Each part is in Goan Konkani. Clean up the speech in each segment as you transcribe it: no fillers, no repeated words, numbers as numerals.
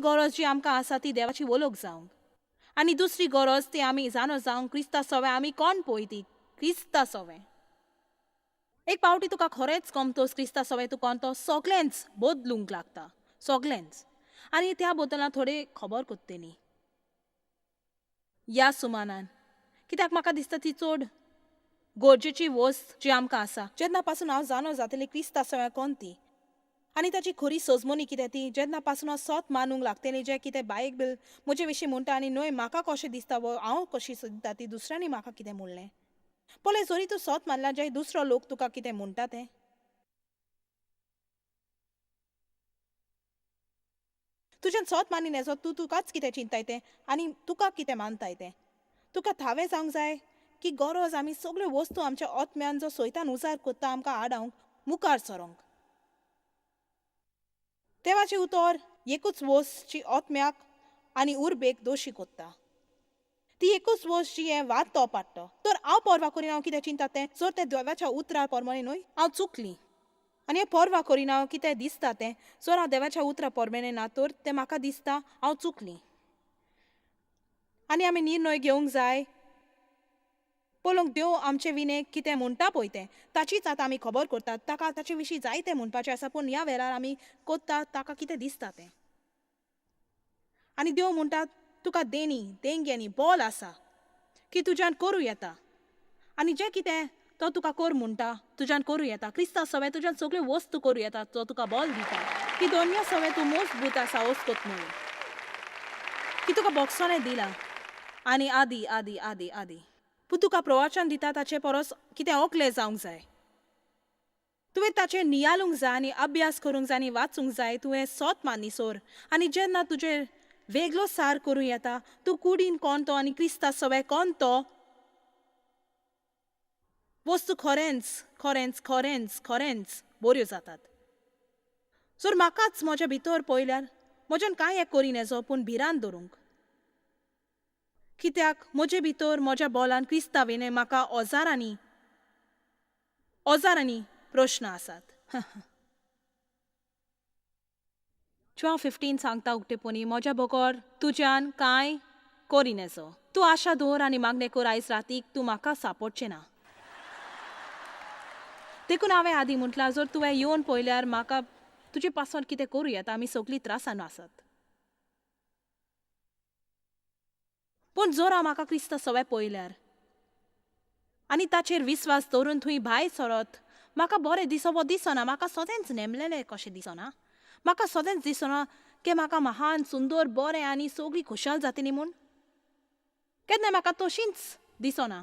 गरज जी आमकां आसा ती देवाची वळख जावंक. आनी दुसरी गरज ती आमी जाणो जावंक क्रिस्ता सवें आमी कोण पळय ती क्रिस्ता सवें. एक पावटी तुका खरेंच कोमतोस क्रिस्ता सवें तूं कोण तो सगळेंच बदलूंक लागता, सगळेंच. आनी त्या बद्दल थोडे खबर कोत्तली ह्या सुमानान, कित्याक म्हाका दिसता ती चड गरजेची वस्त जी आमकां आसा. जेन्ना पासून हांव जाणो जातलें क्रिस्ता सवें कोण ती आनी ताची खरी सजमोनी कितें ती, जेन्ना पासून हांव सत मानूंक लागतलें जें कितें बायबल म्हजे विशीं म्हणटा आनी न्हय म्हाका कशें दिसता वो हांव कशी सोदता ती दुसऱ्यांनी म्हाका कितें म्हणलें. पळय जरी तूं सत मानला जें दुसरो लोक तुका कितें म्हणटा तें, तुज्यान सत मानी नेजो, तूं तुकाच कितें चिंताय तें आनी तुका कितें मानताय तें. तुका थावें जावंक जाय की गरज आमी सगळ्यो वस्तू आमच्या आत्म्यान जो सैतान उजार कोत्ता आमकां आडावंक मुखार सरोंक. देवाचें उतर एकूच वस्त जी आत्म्याक आनी उर्बेक दोशी कोत्ता, ती एकूच वस्त जी हें वाद तो पाडटा. तर हांव पर्वा करिना हांव कितें चिंता तें, जर तें देवाच्या उतरा प्रमाणे न्हय हांव चुकली. आनी हें पर्वा करिना हांव कितें दिसता तें, जर हांव देवाच्या उतरा प्रमाणे ना तर तें म्हाका दिसता हांव चुकली. आनी आमी निर्णय घेवंक जाय पळोवंक देव आमचे विणे कितें म्हणटा पळय तें, ताचीच आतां आमी खबर करतात. ताका ताचे विशीं जायतें म्हणपाचें आसा, पूण ह्या वेळार आमी कोत्ता ताका कितें दिसता तें. आनी देव म्हणटा तुका देणी देणग्यांनी बोल आसा की तुज्यान करूं येता आनी जें कितें तो तुका कर म्हणटा तुज्यान करूं येता. क्रिस्ता सवें तुज्यान सगळ्यो वस्तू करूं येता, तो तुका बोल दिता की दोनया सवें तूं मजबूत आसा वचकोत म्हणून, की तुका बोक्सोने दिला आनी आदी आदी आदी आदी. पूण तुका प्रवचन दिता ताचे परस कितें ओकलें जावंक जाय. तुवें ताचेर नियालूंक जाय आनी अभ्यास करूंक जाय आनी वाचूंक जाय. तुवें सोत मानिसोर आनी जेन्ना तुजेर वेगळो सार करूं येता तूं कुडीन कोण तो आनी क्रिस्ता सवें कोण तो, वस्तू खरेंच खरेंच खरेंच खरेंच बऱ्यो जातात. जर म्हाकाच म्हज्या भितर पळयल्यार म्हज्यान कांय एक करी नेजो पूण भिरांत दवरूंक, कित्याक म्हजे भितर म्हज्या बोलान क्रिस्ता विणे म्हाका हजारांनी हजारांनी प्रश्न आसात. 12:15 सांगता उक्तेपणी म्हज्या बगर तुज्यान कांय करी नेजो. तूं आशा दवर आनी मागणें कर आयज रातीक तूं म्हाका सापडचें ना. देखून हांवें आदीं म्हटलां जर तुवें येवन पळयल्यार म्हाका तुजे पासून कितें करूं येता, आमी सगळीं त्रासान आसात. पूण जर हांव म्हाका क्रिस्ता सवें पळयल्यार आनी ताचेर विस्वास दवरून थंय भायर सरत म्हाका बरें दिसो दिसना, म्हाका सदांच नेमलेलें कशें दिसना, म्हाका सदांच दिसना की म्हाका महान सुंदर बरें आनी सगळीं खुशाल जातली म्हूण, केन्ना म्हाका तशींच दिसना.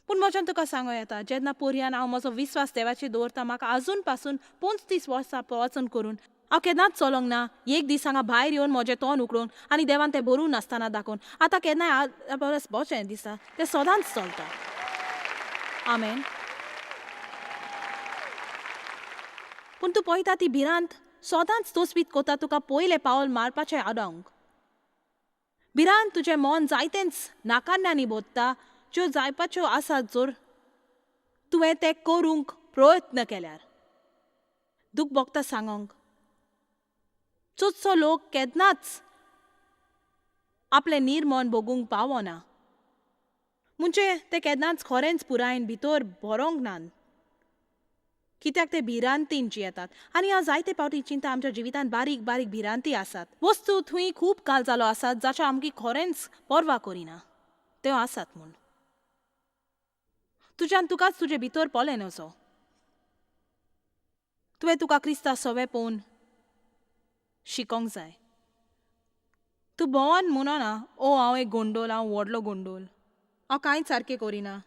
पूण म्हज्यान तुका सांगूं येता जेन्ना पर्यान हांव म्हजो विस्वास देवाचेर दवरता, म्हाका आजून पासून 35 वर्सां प्रवचन करून हांव केन्नाच चलोंक ना एक दीस हांगा भायर येवन म्हजें तोंड उकडून आनी देवान तें भरूं नासतना दाखोवन आतां केन्नाय परस बरें दिसता तें सदांच चलता. आमेन. पूण तूं पळयता ती भिरांत सदांच तोसबीत कोता तुका पयलें पावल मारपाचें आडावंक. भिरांत तुजें मन जायतेंच नाकारण्यांनी भरता ज्यो जायपाच्यो आसात जर तुवें तें करूंक प्रयत्न केल्यार. दूख भोगता सांगोंक चडसो लोक केन्नाच आपलें निर्मन भोगूंक पावना, म्हणजे ते केन्नाच खरेंच पुरायेन भितर भरोंक नात, कित्याक ते भिरांतीन जियेतात. आनी हांव जायते पावटी चिंता आमच्या जिवितांत बारीक बारीक भिरांती आसात, वस्तू थंय खूब काल जालो आसात जाच्या आमकी खरेंच पर्वा करिना त्यो आसात म्हूण. तुज्यान तुकाच तुजे भितर पळय नजो, तुवें तुका क्रिस्ता सवें पळोवन शिकोंक जाय. तूं भोंवन म्हणना ओ हांव एक गोंडोल, हांव व्हडलो गोंडोल, हांव कांयच सारकें करिना.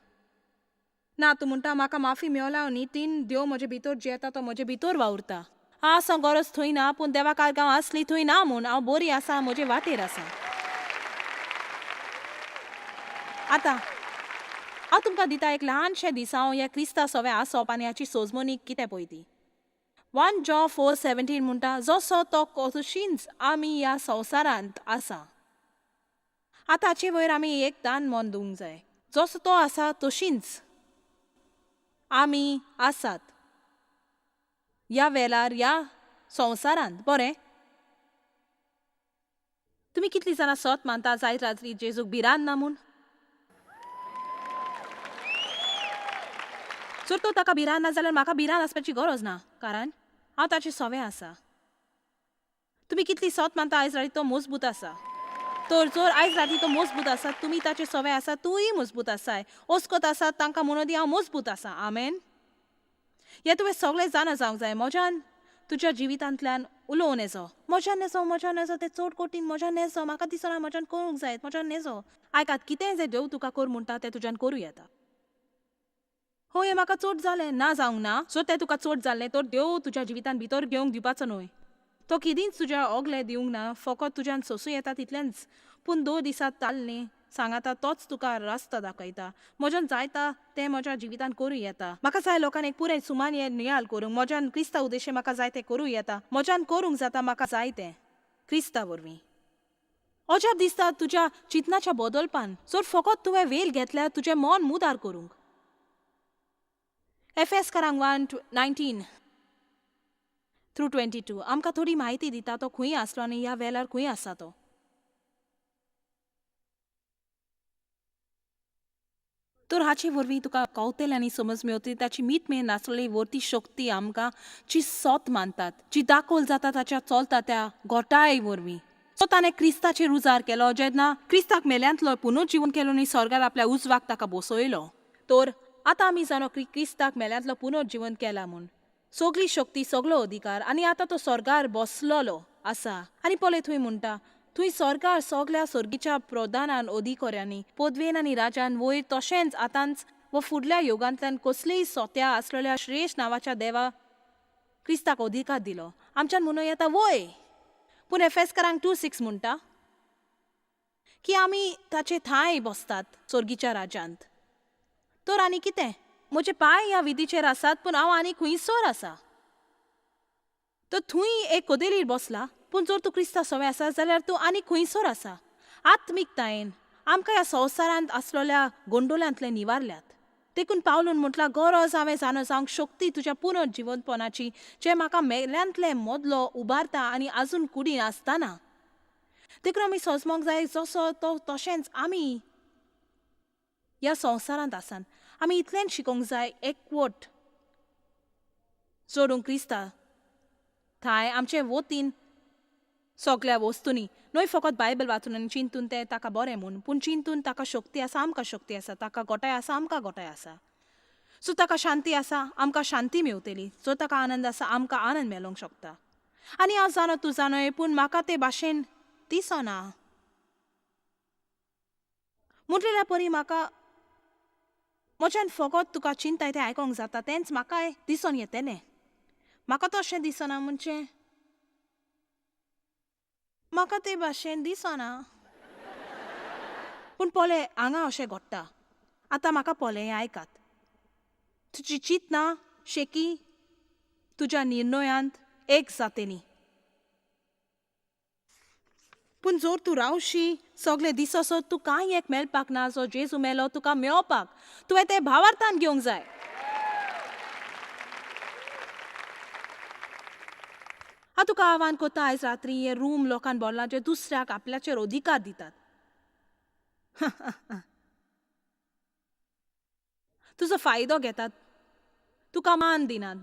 ना, तूं म्हणटा म्हाका माफी मेवला न्ही, देव म्हजे भितर जियेता तो म्हजे भितर वावुरता. हांव आसा गरज थंय ना, पूण देवा कारगांव आसली थंय ना म्हूण हांव बरी आसा, म्हजे वाटेर आसा. आतां हांव तुमकां दिता एक ल्हानशें दिसांव ह्या क्रिस्ता सवें आसप आनी हाची सोजमोनी कितें पळय ती. 1 John 4:17 म्हणटा जसो तो तशींच आमी ह्या संवसारांत आसा. आतां हाचे वयर आमी एक दान मन दिवंक जाय, जसो तो आसा तशींच आमी आसात ह्या वेळार ह्या संवसारांत. बरें, तुमी कितलीं जाणां सत मानता जायत रात्री जेजूक भिरांत ना म्हूण? जर तो ताका भिरांत ना जाल्यार म्हाका भिरांत आसपाची गरज ना, कारण हांव ताचें सवें आसा. तुमी कितली सत मानता आयज राती तो मजबूत आसा? तर जर आयज राती तो मजबूत आसा, तुमी ताचे सवें आसा, तूंय मजबूत आसाय. ओस्कोत आसा तांकां म्हणून दी हांव मजबूत आसा. आमेन. हें तुवें सगळें जाणा जावंक जाय. म्हज्यान तुज्या जिवितांतल्यान उलोवं नेजो, म्हज्यान नेजो, म्हज्यान नेजो, तें चड कठीण, म्हज्यान नेजो, म्हाका दिसना म्हज्यान करूंक जायत, म्हज्यान नेजो. आयकात, कितेंय जें देव तुका कर म्हणटा तें तुज्यान करूं येता. हो, हें म्हाका चड जालें ना जावंक ना. सो तें तुका चड जाल्लें तर देव तुज्या जिवितान भितर घेवंक दिवपाचो न्हय. तो केदींच तुज्या ओगलें दिवंक ना, फकत तुज्यान सोंसूं येता तितलेंच. पूण 2 दिसां ताल्लें सांगाता तोच तुका रस्तो दाखयता. म्हज्यान जायता तें म्हज्या जिवितान करूं येता. म्हाका जाय लोकांक एक पुराय सुमान हें नियाळ करूंक. म्हज्यान क्रिस्ता उद्देशे म्हाका जाय तें करूं येता. म्हज्यान करूंक जाता म्हाका जाय तें क्रिस्ता वरवीं. अजाप दिसता तुज्या चिंतनाच्या बदलपान जर फकत तुवें वेल घेतल्यार तुजें मन मुदार करूंक. एफेसकारांक 1:19-22 आमकां थोडी म्हायती दिता तो खंय आसलो आनी ह्या वेळार खंय आसा तो. तर हाचे वरवीं तुका कवतेल आनी समज मेवतली ताची मीत मेन नासलेली वरती शक्ती आमकां जी सत मानतात, जी दाखोल जाता ताच्या चलता त्या गोटाय वरवीं. सो ताणें क्रिस्ताचेर उजार केलो जेन्ना क्रिस्ताक मेल्यांतलो पुनर्जिवन केलो आनी स्वर्गार आपल्या उजवाक ताका बसयलो. तर आतां आमी जाणो की क्रिस्ताक मेल्यांतलो पुनर्जिवन केला म्हूण. सगली शक्ती, सगलो अधिकार, आनी आतां तो स्वर्गार बसलेलो आसा. आनी पळय थंय म्हणटा, थंय स्वर्गार सगल्या सर्गीच्या प्रधानान, अधिकाऱ्यांनी, पदवेन आनी राजान वयर तशेंच आतांच व फुडल्या योगांतल्यान कसलेय सोत्या आसलेल्या श्रेश्ठ नांवाच्या देवा क्रिस्ताक अधिकार दिलो. आमच्यान म्हणूं येता वय. पूण एफेसकारांक 2:6 म्हणटा की आमी ताचे थांय बसतात सर्गीच्या राज्यांत. तर आनी कितें, म्हजे पांय ह्या विधीचेर आसात पूण हांव आनी खंयसर आसा. तर थंय एक कदेलीर बसला, पूण जर तूं क्रिस्ता सवें आसा जाल्यार तूं आनी खंयसर आसा. आत्मिकतायेन आमकां ह्या संवसारांत आसलेल्या गोंडोल्यांतले निवारल्यात. देखून पावलून म्हटलां, गरज हांवें जाणा जावंक शक्ती तुज्या पुनर्जिवंतपणाची जें म्हाका मेल्यांतले मदलो उबारता आनी आजून कुडीन आसतना. देखून आमी सोजमोंक जाय जसो तो तशेंच आमी ह्या संवसारांत आसात. आमी इतलेंच शिकोंक जाय एकवट जोडूंक क्रिस्ता थांय आमचे वतीन सगल्या वस्तूंनी, न्हय फकत बायबल वाचून आनी चिंतून तें ताका बरें म्हूण, पूण चिंतून ताका शक्ती आसा, आमकां शक्ती आसा, ताका गोटाय आसा, आमकां गोटाय आसा. सो ताका शांती आसा, आमकां शांती मेवतली. सो ताका आनंद आसा, आमकां आनंद मेळोंक शकता. आनी हांव जाणो तूं जाणोय, पूण म्हाका ते भाशेन दिसना. म्हटलेल्या परी म्हाका म्हज्यान फकत तुका चिंताय तें आयकोंक जाता, तेंच म्हाकाय दिसोन येतलें. म्हाका तशें दिसना, म्हणजे म्हाका ते भाशेन दिसना. पूण पळय हांगा अशें घडटा. आतां म्हाका पळय हें आयकात. तुजी चिंतना शेकी तुज्या निर्णयांत एक जातली. पूण जर तूं रावशी सगळे दिसोसो तूं कांय एक मेळपाक ना जो जेजू मेलो तुका मेळोवपाक, तुवें तें भावार्थान घेवंक जाय. हांव तुका आव्हान करता आयज रात्री हें रूम लोकान भरलां जे दुसऱ्याक आपल्याचेर अधिकार दितात. तुजो फायदो घेतात, तुका मान दिनात.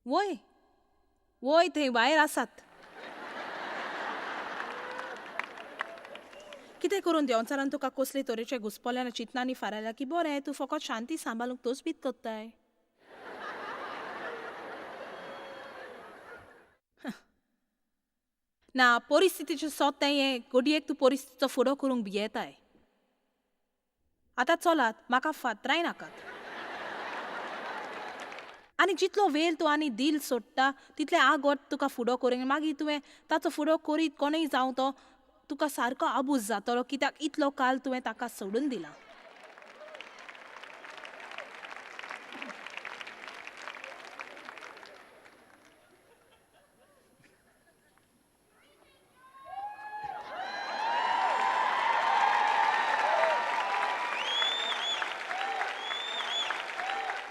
वय वय थंय भायर आसात. कितें करून देंवचारान तुका कसले तरेचे घुसपोल्यान चिंतनांनी फारायला की बरें तूं फकत शांती सांबाळूंक तोच बीत करताय. ना, परिस्थितीचें सोद तें हें घडयेक तूं परिस्थितीचो फुडो करूंक भियेताय. आतां चलात, म्हाका फातराय नाकात. आनी जितलो वेळ तूं आनी दिल सोडटा तितलें आगोट तुका फुडो करूंक, मागीर तुवें ताचो फुडो करीत कोणूय जावं तो तुका सारको आबूज जातलो, कित्याक इतलो काल तुवें ताका सोडून दिला.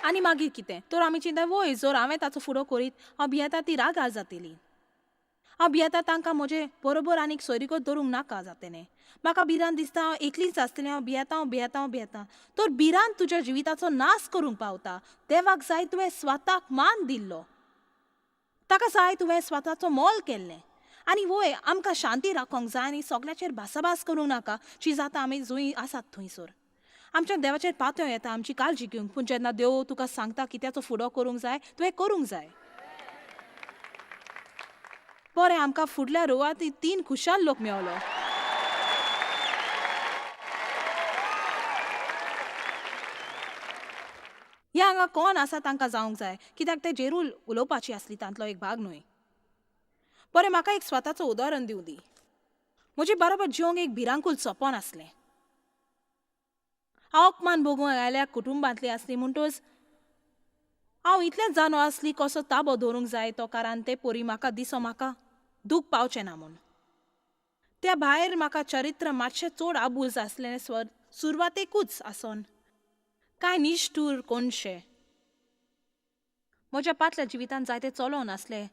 आनी मागीर कितें तर आमी चिंता, वय जर हांवें ताचो फुडो करीत हांव भियेता ती रागार जातली. हांव भियेता तांकां म्हजे बरोबर आनीक सोयरीगत दवरूंक नाका जातलें. म्हाका भिरांत दिसता हांव एकलीच आसतलें. हांव भियेता, हांव भियेता, हांव भियेता. तर भिरांत तुज्या जिविताचो नाश करूंक पावता. देवाक जाय तुवें स्वताक मान दिल्लो, ताका जाय तुवें स्वताचो मोल केल्लें. आनी वय आमकां शांती राखोंक जाय आनी सगळ्याचेर भासाभास करूंक नाका जी जाता आमी जंय आसात थंयसर. आमच्या देवाचेर पातयो येता आमची काळजी घेवंक, पूण जेन्ना देव तुका सांगता कित्याचो फुडो करूंक जाय तुवें करूंक जाय. बरें, आमकां फुडल्या रोवात 3 खुशाल लोक मेवलो. ह्या हांगा कोण आसा तांकां जावंक जाय, कित्याक ते जेरूल उलोवपाची आसली तांतलो एक भाग न्हय. बरें, म्हाका एक स्वताचो उदाहरण दिवं दी. म्हजे बरोबर जिवंक एक भिरांकूल सपन आसलें. हांव अपमान भोगूंक आयल्या कुटुंबांतली आसली, म्हणटच हांव इतलेंच जाणो आसली कसो ताबो दवरूंक जाय तो, कारण ते परी म्हाका दिसो म्हाका दूख पावचें ना म्हूण. त्या भायर म्हाका चरित्र मातशें चड आबूज आसलें सुरवातेकूच आसोन कांय निश्ठूर कोणशें. म्हज्या पाटल्या जिवितांत जायते चलोवन आसले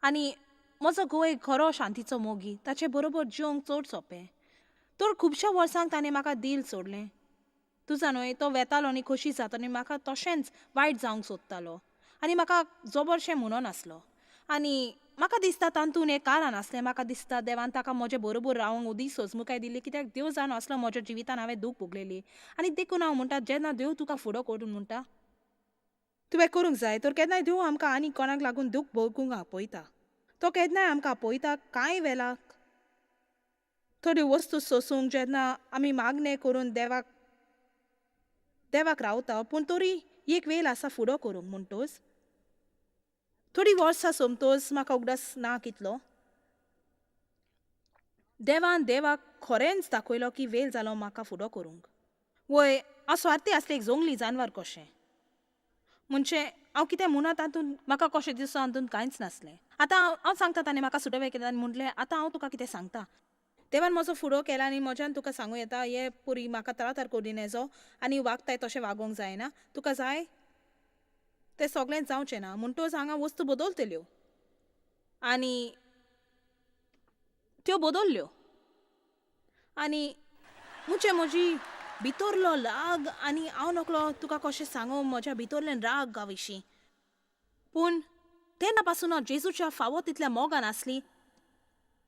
आनी म्हजो घोव एक खरो शांतीचो मोगी, ताचे बरोबर जिवंक चड सोंपें. तर खुबश्या वर्सांक ताणें म्हाका दिल सोडलें. तुजा न्हय, तो वेतालो आनी खोशी जाता आनी म्हाका तशेंच वायट जावंक सोदतालो आनी म्हाका जबरशें म्हणून आसलो. आनी म्हाका दिसता तातूंत एक कारण आसलें. म्हाका दिसता देवान ताका म्हजे बरोबर रावंक उदीक सोजमुकाय दिली, कित्याक देव जाणो आसलो म्हज्या जिवितान हांवें दूख भोगलेली. आनी देखून हांव म्हणटा, जेन्ना देव तुका फुडो करून म्हणटा तुवें करूंक जाय, तर केन्नाय देव आमकां आनी कोणाक लागून दूख भोगूंक आपयता. तो केन्नाय आमकां आपयता कांय वेळाक थोड्यो वस्तू सोसूंक, जेन्ना आमी मागणें करून देवाक देवाक रावता, पूण तरी एक वेळ आसा फुडो करूंक. म्हणटोच थोडीं वर्सां सोमतोच म्हाका उगडास ना कितलो देवान देवाक खरेंच दाखयलो की वेळ जालो म्हाका फुडो करूंक. वय, हांव स्वार्थी आसलें एक जोंगली जानवर कशें. म्हणजे हांव कितें म्हणा तातूंत म्हाका कशें दिसता तातूंत कांयच नासलें. आतां हांव सांगता ताणें म्हाका सुटवे केलें आनी म्हणलें आतां हांव तुका कितें सांगता. देवान म्हजो फुडो केला आनी म्हज्यान तुका सांगूं येता हे पुरी म्हाका तरातर करी नेजो आनी वागताय तशें वागोवंक जायना, तुका जाय तें सगळें जावचें ना. म्हणटच हांगा वस्तू बदलतल्यो आनी त्यो बदल्ल्यो. आनी मुचे म्हजी भितरलो राग आनी हांव नकलो तुका कशें सांगू म्हज्या भितरल्यान रागा विशीं, पूण तेन्ना पासून हांव जेजूच्या फावो तितल्या मोगान आसली.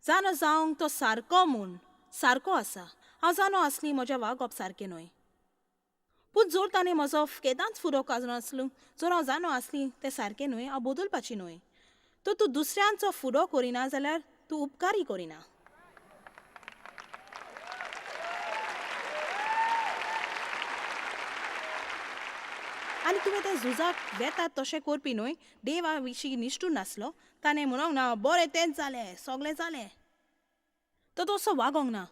जाणो जावंक तो सारको म्हूण सारको आसा. हांव जाणो आसली म्हज्या वागप सारकें न्हय, पूण जर ताणें म्हजो केदांच फुडो काडनासलो, जर हांव जाणो आसली तें सारकें न्हय, हांव बदलपाची न्हय. तर तूं दुसऱ्यांचो फुडो करिना जाल्यार तूं उपकारी करिना. आनी तुवें तें झुजाक वेतात तशें करपी न्हय. देवा विशीं निश्ठूर नासलो, ताणें म्हणूंक ना बरें तेंच जालें सगळें जालें, तो तसो वागोंक ना.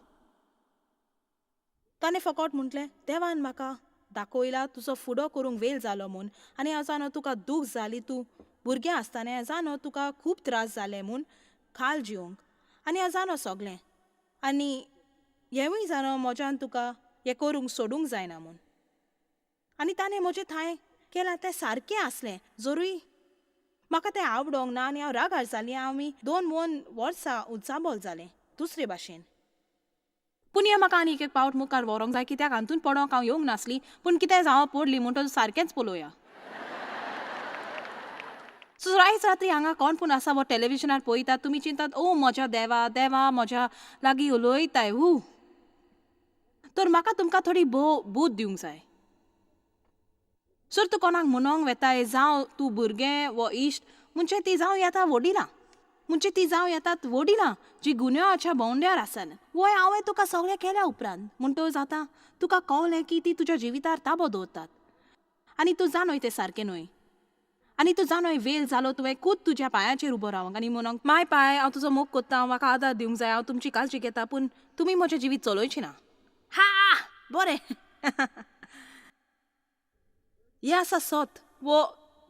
ताणें फकत म्हटलें देवान म्हाका दाखयला तुजो फुडो करूंक वेळ जालो म्हूण, आनी हांव जाणो तुका दूख जाली, तूं भुरगें आसतना जाणो तुका खूब त्रास जाले म्हूण खाल जिवंक, आनी हांव जाणो सगळें, आनी हेंवूय जाणो म्हज्यान तुका हें करूंक सोडूंक जायना म्हूण. आनी ताणें म्हजें थंय केलां तें सारकें आसलें, जरूय म्हाका तें आवडोंक ना आनी हांव रागार जालीं. आमी 2 वर्सां उचांबळ जालें दुसरे भाशेन. पूण हें म्हाका आनी एक पावट मुखार व्हरोंक जाय, कित्याक हातूंत पडोंक हांव येवंक नासली, पूण कितें जावं पडली म्हणटच सारकेंच पळोवया. सो आयज रात्री हांगा कोण पूण आसा वो टेलिविजनार पळयतात, तुमी चिंतात ओ म्हज्या देवा देवा म्हज्या लागीं उलयताय हू, तर म्हाका तुमकां थोडी बोध दिवंक जाय. सर तूं कोणाक म्हणोंक वेताय, जावं तूं भुरगें वो इश्ट, म्हणजे ती जावं येता वडिलां, म्हणजे ती जावं येतात वडिलां जी गुन्यांवाच्या भोंवड्यार आसन. वय हांवें तुका सगळें केल्या उपरांत म्हणटच आतां तुका कळ्ळें की ती तुज्या जिवितार ताबो दवरतात आनी तूं जाणोय तें सारकें न्हय, आनी तूं जाणोय वेळ जालो तुवें खूद तुज्या पांयाचेर उबो रावंक आनी म्हणोंक माय पाय हांव तुजो मोग कोत्ता, म्हाका आदार दिवंक जाय, हांव तुमची काळजी घेता, पूण तुमी म्हजें जिवीत चलोवचें ना. हा बरें हें आसा सत. वो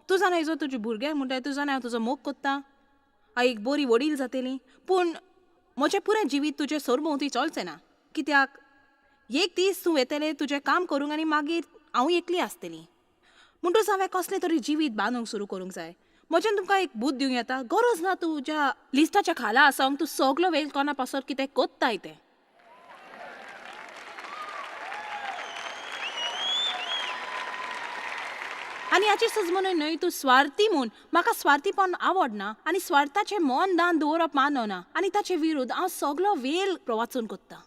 तूं जाणाय जो तुजे भुरग्यांक म्हणटाय तूं जाणाय हांव तुजो मोग कोत्ता, हांव एक बरी वडील जातली, पूण म्हजें पुरें जिवीत तुजें सरभोंवती चलचें ना, कित्याक एक दीस तूं वेतलें तुजें काम करूंक आनी मागीर हांव एकली आसतली. म्हणटच हांवें कसलें तरी जिवीत बांदूंक सुरू करूंक जाय. म्हज्यान तुमकां एक बूद दिवंक येता. गरज ना तुज्या लिस्टाच्या खाला आसोंक, तूं सगलो वेळ कोणा पासत कितें कोत्ताय तें. आनी हाचेर सज म्हणून न्हय तूं स्वार्थी म्हूण. म्हाका स्वार्थीपण आवडना आनी स्वार्थाचें मन दान दवरप मानना आनी ताचे विरुद्ध हांव सगलो वेळ प्रवाचन कोत्तां.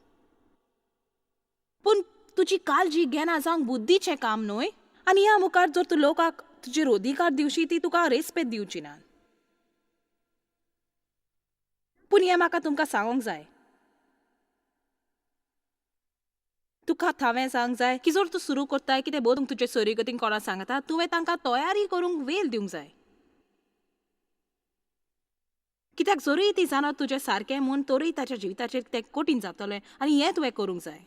पूण तुजी काळजी घेना जावंक बुद्दीचें काम न्हय. आनी ह्या मुखार जर तूं लोकांक तुजेर अधिकार दिवशी ती तुका रेस्पेद दिवची ना. पूण हें म्हाका तुमकां सांगूंक जाय, तुका हांवें सांगूंक जाय की जर तूं सुरू करताय कितें बरूंक तुजे सोरी गतीन कोणाक सांगता, तुवें तांकां तयारी करूंक वेळ दिवंक जाय. कित्याक जरूय ती जाणा तुजें सारकें म्हूण तरूय ताच्या जिविताचेर तें कठीण जातलें आनी हें तुवें करूंक जाय.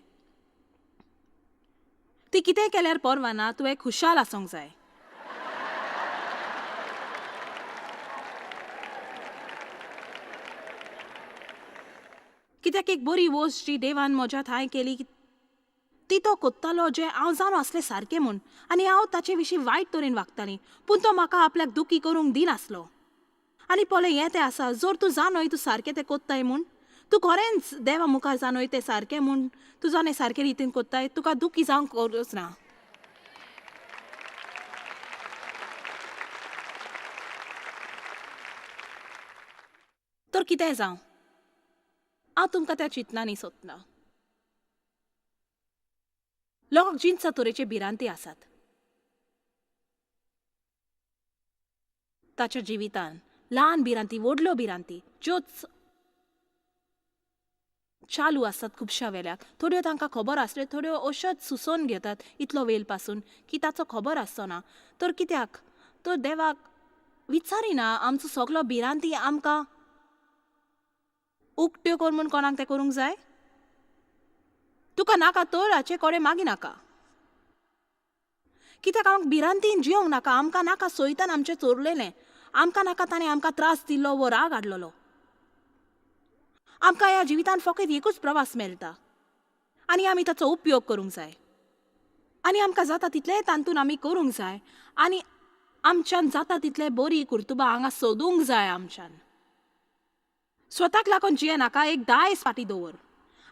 ती कितें केल्यार पर्वा ना, तुवें खुशाल आसूंक जाय. कित्याक एक बरी वस्त जी देवान म्हज्या थांय केली ती तो कोत्तालो जें हांव जाणो आसलें सारकें म्हूण आनी हांव ताचे विशीं वायट तरेन वागतालीं, पूण तो म्हाका आपल्याक दुखी करूंक दिनासलो. आनी पळय हें तें आसा, जर तूं जाणोय तूं सारकें तें कोत्ताय म्हूण, तूं खरेंच देवा मुखार जाणोय तें सारकें म्हूण, तूं जाणय सारके रितीन कोत्ताय, तुका दुखी जावंक गरज ना. तर कितें जावं, हांव तुमकां त्या चिंतनांनी सोदना. लोकांक जिनसा तरेचे भिरांती आसात ताच्या जिवितान, ल्हान भिरांती, व्हडल्यो भिरांती ज्योच चालू आसतात खुबश्या वेल्याक. थोड्यो तांकां खबर आसल्यो, थोड्यो अश्योच सुसोवन घेतात इतलो वेळ पासून की ताचो खबर आसचो ना. तर कित्याक तर देवाक विचारिना आमचो सगलो भिरांती आमकां उकट्यो कर म्हूण कोणाक तें करूंक जाय? तुका नाका तर हाचे कडेन मागीर नाका. कित्याक आमकां भिरांतीन जियोंक नाका. आमकां नाका सोयतान आमचें चोरलेलें, आमकां नाका ताणें आमकां त्रास दिल्लो वो राग हाडलेलो. आमकां ह्या जिवितान फकत एकूच प्रवास मेळटा आनी आमी ताचो उपयोग करूंक जाय आनी आमकां जाता तितलें तातूंत आमी करूंक जाय आनी आमच्यान जाता तितलें बरी कर्तुबां हांगा सोदूंक जाय. आमच्यान स्वताक लागून जिये नाका, एक दायज फाटीं दवर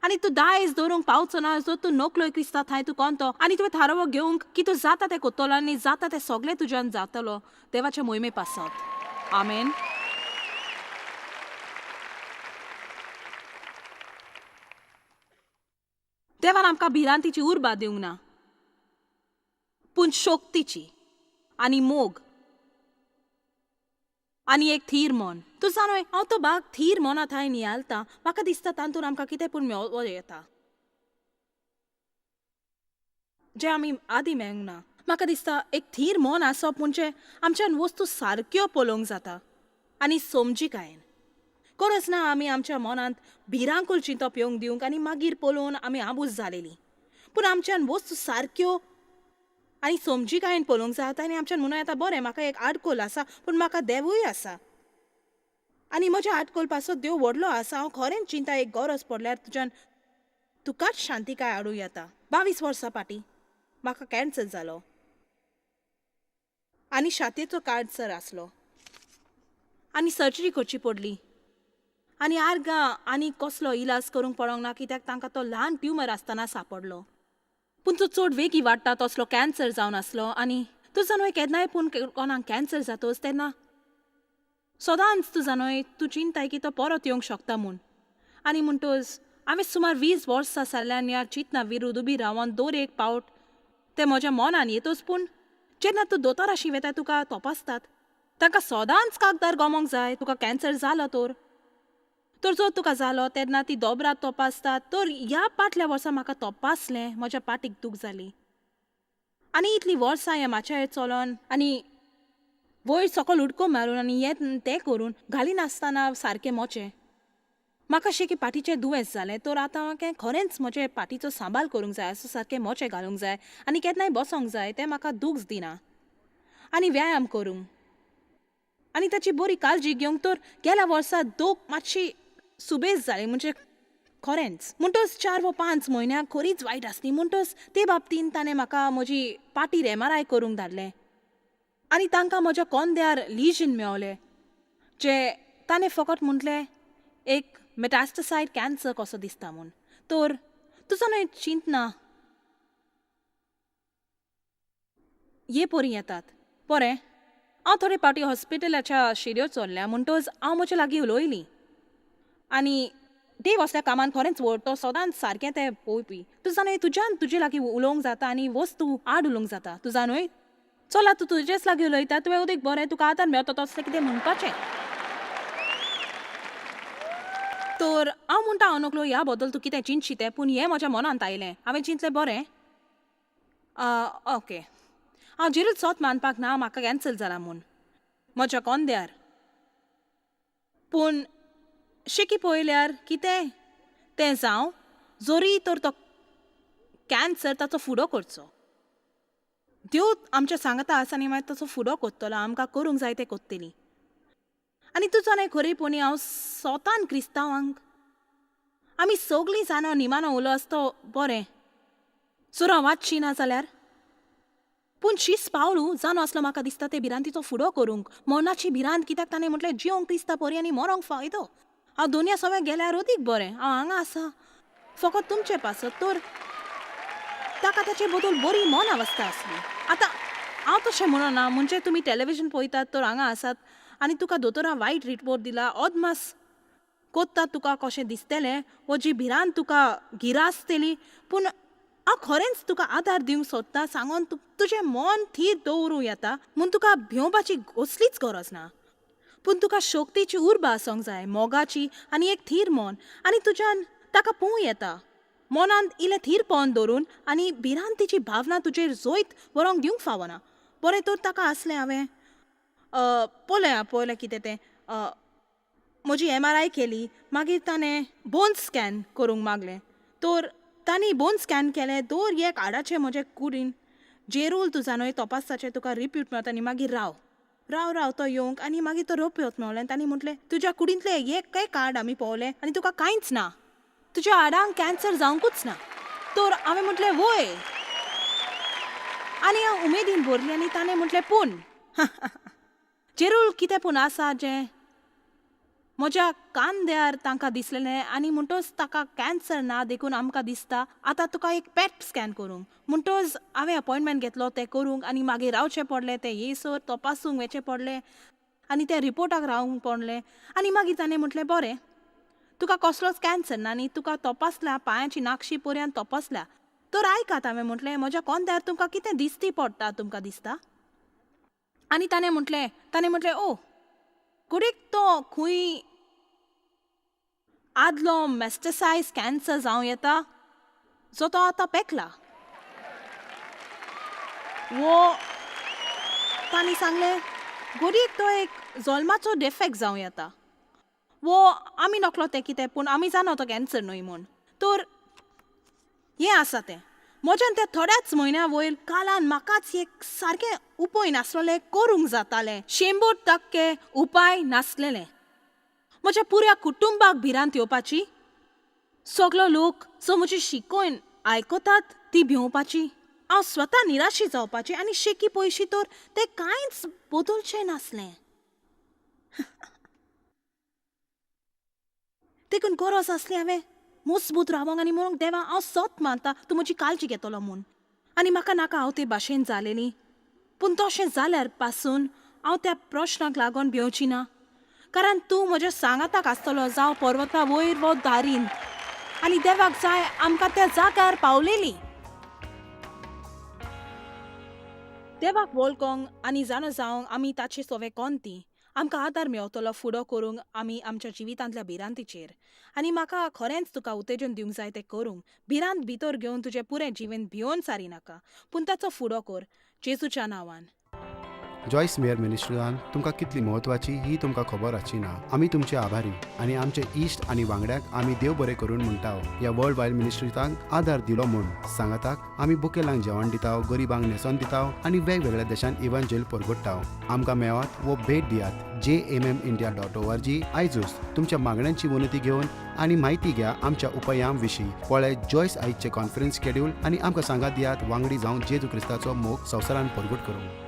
आनी तूं दायज दवरूंक पावचो ना जर तूं नकलोय क्रिस्ता थांय तूं कोण तो आनी तुवें थारावो घेवंक की तूं जाता तें कोत्तलो आनी जाता तें सगळें तुज्यान जातलो देवाच्या मोहिमे पासत. आमेन. देवान आमकां भिरांतीची उर्बा दिवंक ना, पूण शक्तीची आनी मोग आनी एक थीर मन. तूं जाणोय हांव तो भाग थीर मना थांय नियालता. म्हाका दिसता तातूंत आमकां कितें पूण मेळोवं येता जें आमी आदीं मेळूंक ना. म्हाका दिसता एक थीर मन आसप म्हणजे आमच्यान वस्तू सारक्यो पळोवंक जाता आनी समजिकायेन. गरज ना आमी आमच्या मनांत भिरांकूळ चिंतप येवंक दिवंक आनी मागीर पळोवन आमी आबूज जालेलीं, पूण आमच्यान वस्तू सारक्यो आनी समजिकायेन पळोवंक जाता आनी आमच्यान म्हणूं येता बरें म्हाका एक आडकोल आसा पूण म्हाका देवूय आसा आनी म्हज्या आडकोल पासत देव व्हडलो आसा. हांव खरेंच चिंता एक गरज पडल्यार तुज्यान तुकाच शांतिकाय हाडूं येता. 22 वर्सां फाटीं म्हाका कॅन्सर जालो आनी छातयेचो कॅन्सर आसलो आनी सर्जरी करची पडली आनी आर्गां आनी कसलो इलाज करूंक पडोंक ना कित्याक तांकां तो ल्हान ट्युमर आसतना सांपडलो. पूण तो चड वेगीं वाडटा तसलो कॅन्सर जावन आसलो आनी तूं जाणोय केन्नाय पूण कोणाक कॅन्सर जातोच तेन्ना सदांच तूं जाणोय तूं चिंताय की तो परत येवंक शकता म्हूण. आनी म्हणटच हांवें सुमार 20 वर्सां जाल्ल्यान ह्या चिंतना विरुद्ध उबी रावन दर एक पावट तें म्हज्या मनान येतच. पूण जेन्ना तूं दोतोराशी वेता तुका तपासतात, तांकां सदांच कागदार गमोंक जाय तुका कॅन्सर जालो तर. तर जर तुका जालो तेन्ना ती दोबरात तपासतात. तर ह्या फाटल्या वर्सा म्हाका तपासलें, म्हज्या पाटीक दूख जाली आनी इतलीं वर्सां ह्या माचयेर चलोन आनी वयर सकयल उडको मारून आनी हें तें करून घालिनासतना सारकें मोचें म्हाका शेकी पाटीचें दुयेंस जालें. तर आतां म्हाका खरेंच म्हजे पाटीचो सांबाळ करूंक जाय, असो सारकें मोचें घालूंक जाय आनी केन्नाय बसोंक जाय, तें म्हाका दूख दिना आनी व्यायाम करूंक आनी ताची बरी काळजी घेवंक. तर गेल्या वर्सा दूख मातशी सुबेज जाली म्हणजे खरेंच. म्हणटच 4 वा 5 म्हयन्याक खरीच वायट आसली. म्हणटच ते बाबतीन ताणें म्हाका म्हजी पाटीर MRI करूंक धाडलें आनी तांकां म्हज्या कोंद्यार लिजन मेवलें जे ताणें फकत म्हटलें एक मेटास्टसायड कॅन्सर कसो दिसता म्हूण. तर तुजो न्हय चिंतना ये पोरी येतात. बरें, हांव थोडे फावटी हॉस्पिटलाच्या शिड्यो चल्ल्या म्हणटच हांव म्हजे लागीं उलयली आनी देव असल्या कामान खरेंच व्हड, तो सदांच सारकें तें पळोवपी. तूं जाणा तुज्यान तुजे लागीं उलोवंक जाता आनी वस्तू आड उलोवंक जाता. तूं जाणूय चला तूं तुजेच लागीं उलयता, तुवें उदीक बरें तुका आदार मेळटा तसलें कितें म्हणपाचें. तर हांव म्हणटा हांव नकलो ह्या बद्दल तूं कितें चिंतशी तें, पूण हें म्हज्या मनांत आयलें. हांवें चिंतलें बरें ओके, हांव जेरूच सोत मानपाक ना म्हाका कॅन्सल जाला म्हूण म्हज्या कोंद्यार. पूण शेकी पळयल्यार कितें तें जावं जोरी तर तो कॅन्सर ताचो फुडो करचो. देव आमच्या सांगता आसा आनी मागीर ताचो फुडो करतलो, आमकां करूंक जाय तें करतली. आनी तुजो न्हय खरेपणी हांव स्वतान क्रिस्तांवांक आमी सगळीं जाणां निमाणो उलो आसतो बरें जर हांव वाचची ना जाल्यार. पूण शीस पावलू जाणो आसलो म्हाका दिसता ते भिरांतीचो फुडो करूंक, मरणाची भिरांत. कित्याक ताणें म्हटलें जिवंक क्रिस्ता परी आनी मरोंक फायदो. हांव दोनया सगळें गेल्यार अदीक बरें, हांव हांगा आसा फकत तुमचे पासत. तर ताका ताचे बद्दल बरी मन अवस्था आसली. आतां हांव तशें म्हणना म्हणजे तुमी टॅलिविजन पळयतात तर हांगा आसात आनी तुका दोतोरान वायट रिपोर्ट दिला, अदमास कोत्ता तुका कशें दिसतलें वो जी भिरांत तुका गिरासतली. पूण हांव खरेंच तुका आदार दिवंक सोदता सांगोन तुजें मन थीर दवरूं येता म्हूण तुका भिवपाची कसलीच गरज ना. पूण तुका शक्तीची उर्बा आसूंक जाय, मोगाची आनी एक थीर मन, आनी तुज्यान ताका पळोवं येता मनांत इल्लें थीरपण दवरून आनी भिरांतीची भावना तुजेर जैत व्हरोंक दिवंक फावना. बरें तर ताका आसलें हांवें पळया पळयलें कितें तें म्हजी MRI केली. मागीर ताणें बोन स्कॅन करूंक मागलें. तर तांणी बोन स्कॅन केलें, दर एक हाडाचें म्हजें कुडीन जेरूल तुजा न्हय तपासताचें तुका रिप्यूट मेळटा आनी मागीर राव राव राव तो येवंक आनी मागीर तो रोपयोत मेवलें. तांणी म्हटलें तुज्या कुडींतलें एक कार्ड आमी पळोवलें आनी तुका कांयच ना, तुज्या हाडांक कॅन्सर जावंकूच ना. तर हांवें म्हटलें वय, आनी हांव उमेदीन भरली. आनी ताणें म्हटलें पूण जेरूल कितें पूण आसा जें म्हज्या कांद्यार तांकां दिसलेलें आनी म्हणटच ताका कॅन्सर ना देखून आमकां दिसता आतां तुका एक पॅट स्कॅन करूंक. म्हणटच हांवें अपॉयंटमेंट घेतलो तें करूंक आनी मागीर रावचें पडलें तें येयसर तपासूंक वचचें पडलें आनी त्या रिपोर्टाक रावंक पडलें. आनी मागीर ताणें म्हटलें बरें तुका कसलोच कॅन्सर ना आनी तुका तपासल्या पांयाची नाकशी पर्यंत तपासल्या. तर आयकात हांवें म्हटलें म्हज्या कोंद्यार तुमकां कितें दिसती पडटा तुमकां दिसता. आनी ताणें म्हटलें ओ कुडीक तो खंय आदलो मेस्टसायज कॅन्सर जावं येता जो तो आतां पेकला वो. तांणी सांगलें घडयेक तो एक जल्माचो डेफेक्ट जावं येता वो आमी नकलो तें कितें, पूण आमी जाणा तो कॅन्सर न्हय म्हूण. तर हें आसा तें म्हज्यान त्या थोड्याच म्हयन्या वयर कालान म्हाकाच एक सारकें उपाय नासलेलें करूंक जातालें, 100% उपाय नासलेलें. म्हज्या पुऱ्या कुटुंबाक भिरांत येवपाची, सगलो लोक जो म्हजी शिकोवन आयकतात ती भिवपाची, हांव स्वता निराशी जावपाची आनी शेकी पयशी तर तें कांयच बदलचें नासलें. देखून गरज आसली हांवें मजबूत रावंक आनी म्हणूंक देवा हांव सत मानता तूं म्हजी काळजी घेतलो म्हूण. आनी म्हाका नाका हांव ते भाशेन जालेली, पूण तशें जाल्यार पासून हांव त्या प्रश्नाक लागून भिवची ना, कारण तूं म्हज्या सांगाताक आसतलो जावं पर्वता वयर वो दारीन. आनी देवाक जाय आमकां त्या जाग्यार पावलेली. देवाक वळखोंक आनी जाणा जावंक आमी ताचे सवे कोण ती आमकां आदार मेवतलो फुडो करूंक आमी आमच्या जिवितांतल्या भिरांतीचेर. आनी म्हाका खरेंच तुका उत्तेजन दिवंक जाय तें करूंक. भिरांत भितर घेवन तुजें पुरें जिवन भियोन सारी नाका, पूण ताचो फुडो कर जेजूच्या नांवान. जॉयस मेयर मिनिस्ट्रीन तुमकां कितली म्हत्वाची ही तुमकां खबर आसची ना. आमी तुमचे आभारी आनी आमचे इश्ट आनी वांगड्यांक आमी देव बरें करून म्हणटा ह्या वर्ल्ड वायड मिनिस्ट्रीतांक आदार दिलो म्हूण. सांगाताक आमी बुकेलांक जेवण दिता, गरिबांक न्हेसोन दिता आनी वेगवेगळ्या देशांत इव्हांजेल परगट्टा. आमकां मेळात वो भेट दियात jmmindia.org. आयजूच तुमच्या मागण्यांची विनंती घेवन आनी म्हायती घ्या आमच्या उपायां विशीं. पळय जॉयस आयजचें कॉन्फरन्स शेड्यूल आनी आमकां सांगात दियात वांगडी जावन जेजू क्रिस्ताचो मोग संवसारान परगट करूंक.